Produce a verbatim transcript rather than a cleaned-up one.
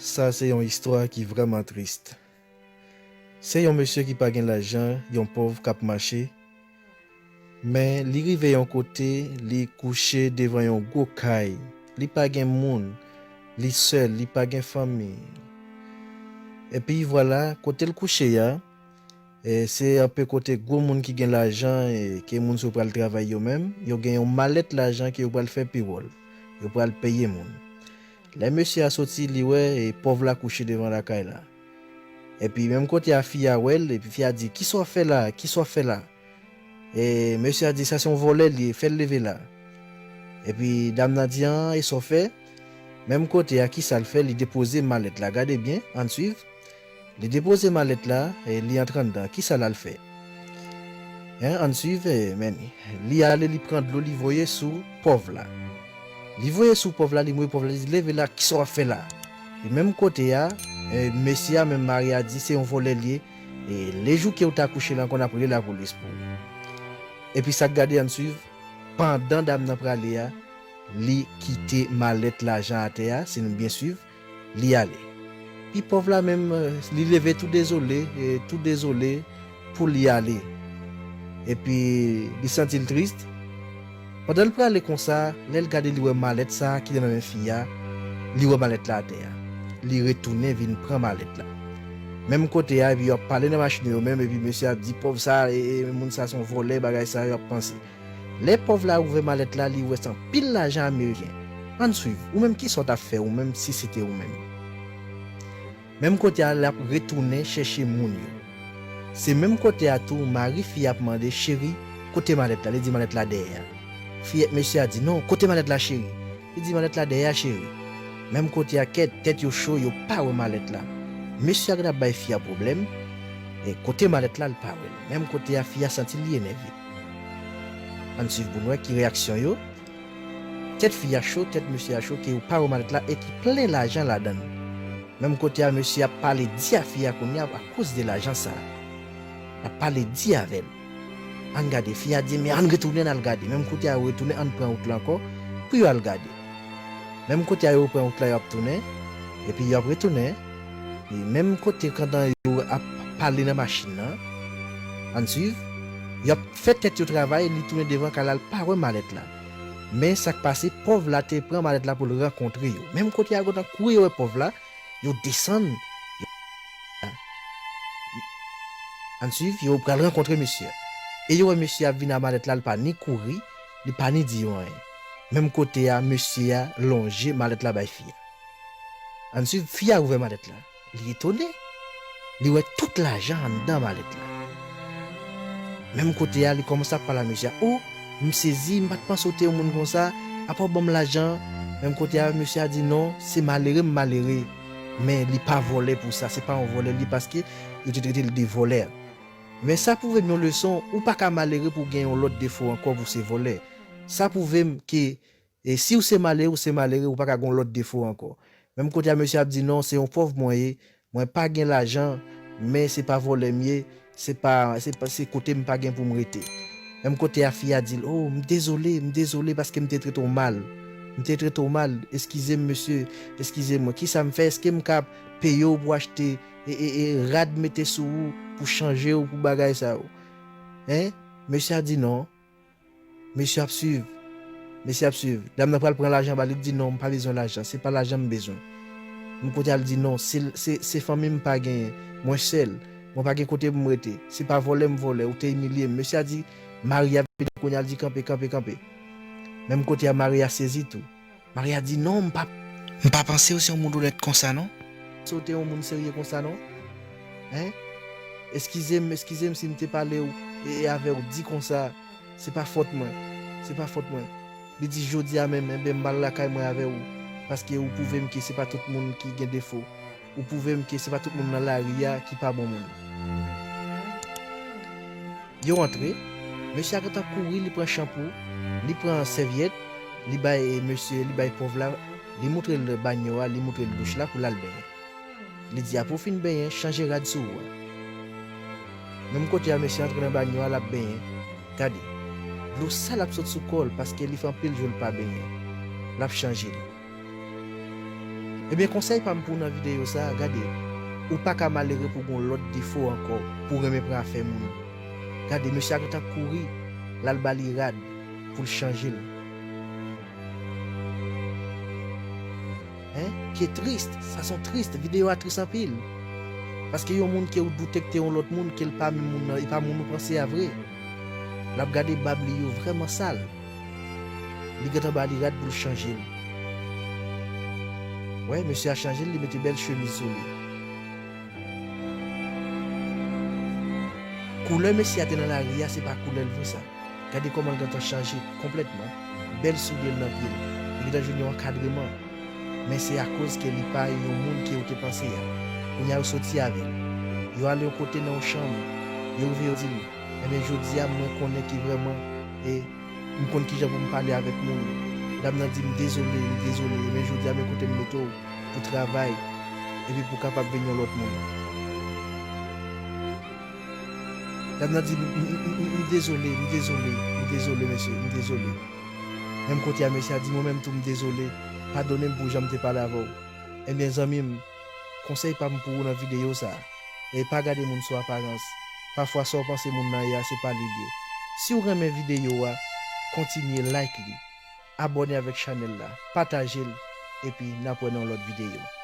Sa se yon istwa ki vrèman tris. Se yon mesye ki pa gen lajan, yon pòv k ap mache. Men li rive yon kote, li kouche devan yon gwo kay. Li pa gen moun, li sèl, li pa gen fanmi. Epi vwala, kote l kouche a, e se anpe kote gwo moun ki gen lajan e ke moun sa yo pral travay yo menm, yo gen yon malèt lajan ke yo pral fè pewòl. Yo pral peye moun. Lè mesye a soti, li wè e pòv la kouche devan lakay la. Epi menm kote a fi a wè l, epi fi a di, "Kisa w ap fè la? Kisa w ap fè la?" E mesye a di, "Sa se yon vòlè li ye, fè l leve la." Epi dam nan di, "An, e sa w fè?" Menm kote a, kisa l fè? Li depoze malèt la. Gade byen, ann swiv. Li depoze malèt la, e li antre anndan. Kisa l al fè? Hein, ann swiv, e, men li ale, li pran dlo, li voye sou pòv la. Li voye sou pòv la, li mouye pòv la, li di, "Leve la, kisa w ap fè la?" E menm kote a, e, mesye a, menm mari a di, "Se yon vòlè li ye. E lejou ke w ta kouche la ankò, n ap rele lapolis pou ou." Epi sa k gade, ann swiv, pandan dam nan prale a, li kite malèt lajan atè a, si nou byen swiv, li ale. Pi pòv la menm, e, li leve tou dezole, e, tou dezole pou li ale. Epi li santi l tris. Pandan l prale konsa, lè l gade, li wè malèt sa a ki te nan men fi a, li wè malèt la atè a. Li retounen vin pran malèt la. Menm kote a, epi yo ap pale nan machin yo menm, epi mesye ap di, "Pòv sa, e, e, moun sa se yon vòlè, bagay sa yo ap panse." Lè pòv la ouvè malèt la, li wè se anpil lajan ameriken. Ann swiv, ou menm kisa w t ap fè ou menm si se te ou menm? Menm kote a, l ap retounen chèche moun yo. Se menm kote a tou, mari fi a ap mande, "Cheri, kote malèt la?" Li di, "Malèt la dèyè a." Fi, mesye a di, "Non, kote malèt la, cheri?" Li di, "Malèt la dèyè a, cheri." Menm kote a, kèt, tèt yo cho, yo pa wè malèt la. Mesye a gentan ap bay fi a pwoblèm, e kote malèt la, l pa wè l. Menm kote a, fi a santi li enève. Ann swiv pou n wè ki reyaksyon yo. Tèt fi a cho, tèt mesye a cho, ke yo pa wè malèt la e ki plen lajan ladan l. Menm kote a, mesye ap pale di a fi a kounye a akoz de lajan sa a. L ap pale di avè l. Ann gade, fi a di, "Men ann retounen, ann al gade." Menm kote a, yo retounen, ann pran wout la ankò pou yo al gade. Menm kote a, yo pran wout la, yo ap tounen, epi yo ap retounen. E menm kote, pandan yo ap pale nan machin nan, ann swiv, y ap fè tèt yo travay, li tounen devan kay la, l pa wè malèt la. Men sa k pase, pòv la te pran malèt la pou l rankontre yo. Menm kote a, gentan kouri, yo wè pòv la, yo desann. Yo, ann swiv, yo pral rankontre mesye a. E yo wè mesye a ap vin a malèt la, li pa ni kouri, li pa ni di yo anyen. Menm kote a, mesye a lonje malèt la bay fi a. Ann swiv, fi a ouvè malèt la. Li etone. Li wè tout lajan anndan malèt la. Menm kote a, li kòmanse ap pale a mesye a. "O, m sezi, m pa t panse w te yon moun konsa. Apa w ban m lajan?" Menm kote a, mesye a di, "Non, se malere m malere. Men li pa vòlè pou sa. Se pa yon vòlè li paske yo te trete l de vòlè." Men sa pwouve m yon leson, ou pa ka malere pou w gen yon lòt defo ankò pou w se vòlè. Sa pwouve m ke E si w se malere, ou se malere, ou pa ka gen yon lòt defo ankò. Menm kote a, mesye ap di, "Non, se yon pòv mwen ye, mwen pa gen lajan, men se pa vòlè m ye, se pa, se pa, se kote m pa gen pou m rete." Menm kote a, fi a di l, "O, m dezole, m dezole paske m te trete w mal. M te trete w mal, eskize m, mesye, eskize mwen. Kisa m fè? Èske m ka peye w pou w achte e, e, e rad mete sou ou, pou chanje w, pou bagay sa yo?" Hein? Mesye a di, "Non." Mesye ap swiv. Mesye ap swiv. Dam nan pral pran lajan ba li, li di, "Non, m pa bezwen lajan. Se pa lajan m bezwen." Menm kote a, li di, "Non, se, se, se fanmi m pa genyen. Mwen sèl. Mwen pa gen kote pou m rete. Se pa vòlè m vòlè. Ou te imilye m." Mesye a di, mari a vini kounye a, li di, "Kanpe, kanpe, kanpe." Menm kote a, mari a sezi tou. Mari a di, "Non, m pa, m pa panse w se yon moun onèt konsa, non. Se w te yon moun serye konsa, non. Hein? Eskize m, eskize m si m te pale w e, e avè w di konsa. Se pa fòt mwen. Se pa fòt mwen." Li di, "Jodi a menm, enben, m pral lakay mwen avè w, paske ou pwouve m ke se pa tout moun ki gen defo. Ou pwouve m ke se pa tout moun nan lari a ki pa bon moun." Yo antre, mesye a gentan kouri, li pran chanpou, li pran sèvyèt, li bay mesye, li bay pòv la, li moutre l banyo a, li moutre l douch la pou l al benyen. Li di, "Apre w fin benyen, chanje rad sou ou a." Menm kote a, mesye antre nan banyo a, l ap benyen. Gade, dlo sal ap sot sou kò l paske li fè anpil jou l pa benyen. L ap chanje l. Ebyen, konsèy pa m pou w nan videyo sa a, gade, ou pa ka malere pou gon lòt defo ankò, pou renmen pran afè moun. Gade, mesye a gentan kouri, l al ba li rad pou l chanje l. Hein? Ki tris, sa son tris, videyo a tris anpil. Paske yon moun ke ou doute ke te yon lòt moun, ke l pa menm moun nan, e pa moun ou panse a vre. L ap gade bab li yo vrèman sal. Li gentan ba li rad pou l chanje l. Wè, mesye a chanje l, li mete bèl chemiz sou li. Koulè mesye a te nan lari a, se pa koulè l vre sa. Gade kòman l gentan chanje konplètman. Bèl soulye l nan pye l. Li gentan jwenn yon ankadreman. Men se akoz ke li pa yon moun ke ou te panse a. Kounye a yo soti avè l. Yo ale yon kote nan yon chanm. Yo rive yo di l, "Ebyen, jodi a, mwen konnen ki vrèman, e m konn kijan pou m pale avèk moun." Dam nan di, "M dezole, m dezole, men jodi a, men kote m mete w pou travay, epi pou w kapab vin yon lòt moun." Dam nan di, "M, m, m, m, m dezole, m dezole, m dezole, mesye, m dezole." Menm kote a, mesye a di, "Mwen menm tou, m dezole, padone m pou jan m te pale avè w." Ebyen, zanmi m, konsèy pa m pou ou nan videyo sa a, e pa gade moun sou aparans. Pafwa, sa w panse moun nan ye a, se pa li l ye. Si w renmen videyo a, kontinye like li, abòne avèk chanèl la, pataje l, epi n ap wè nan yon lòt videyo.